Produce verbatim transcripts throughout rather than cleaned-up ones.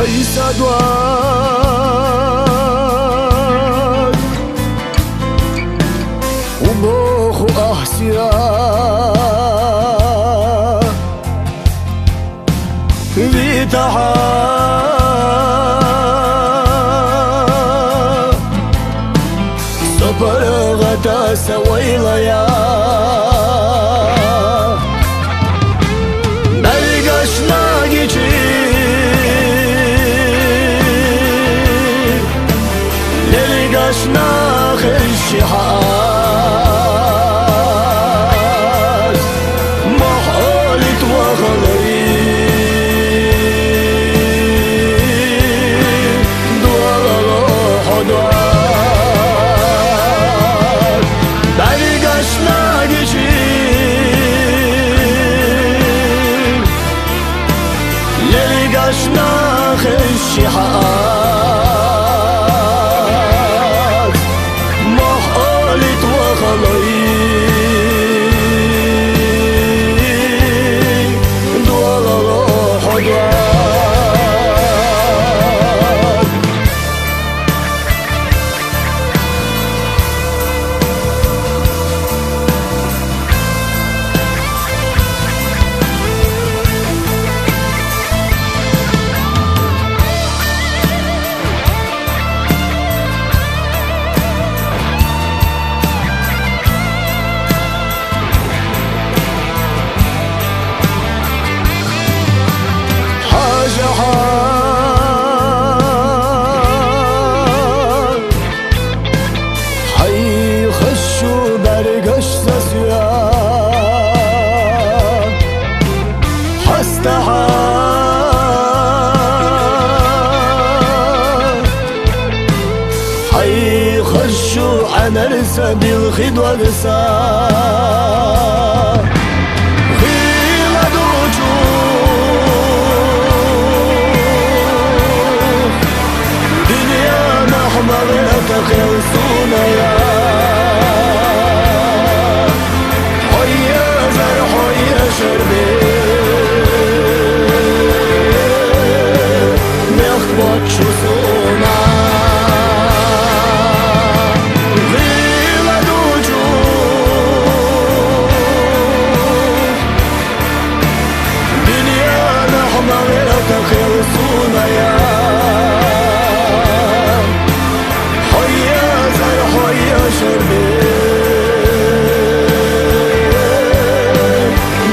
Исадуар, умоху ахсия, витаха. Сапаргъата савайлая, бергашна гичи, лергашна хешиха. Махали твахалай, дуала худуар, бергашна гичи, лергашна хешиха. Махали твахалай, дуала худуар. Хьажа хьа, хьай хашшу бергаш сасуя. Хьастагьа, хьай хашшу анарса билхи дугса. Гъила дучу, дунъя нахмагъата хелсуная. Хьоя зар, хьоя шербе, мехк бачу суна. Гъила дучу, дунъя нахмагъата хелсуная. Хьоя зар, хьоя шербе,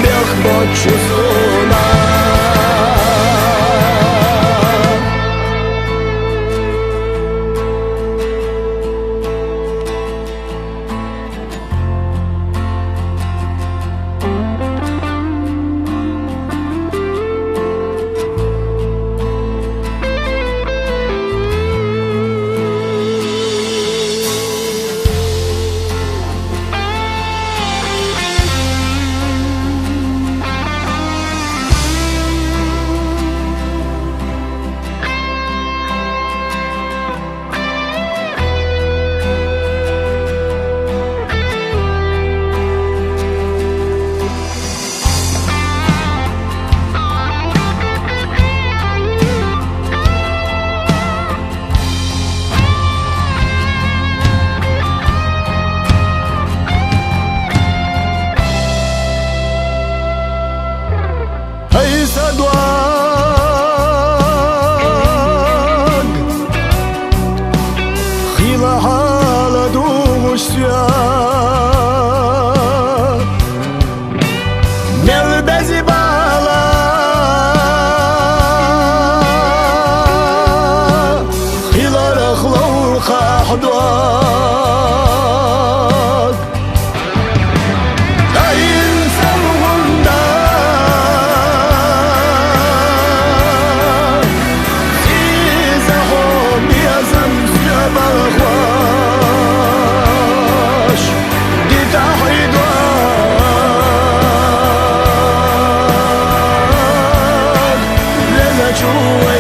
мехк бачу суна. Ай, Садваг, хила хьала дугъушсуя, мел бези бала, хила рахлал хахь дуа. Ай, инсан гъунда, иза хьо безам зуьба хваш, дитахь идва, леза чу ва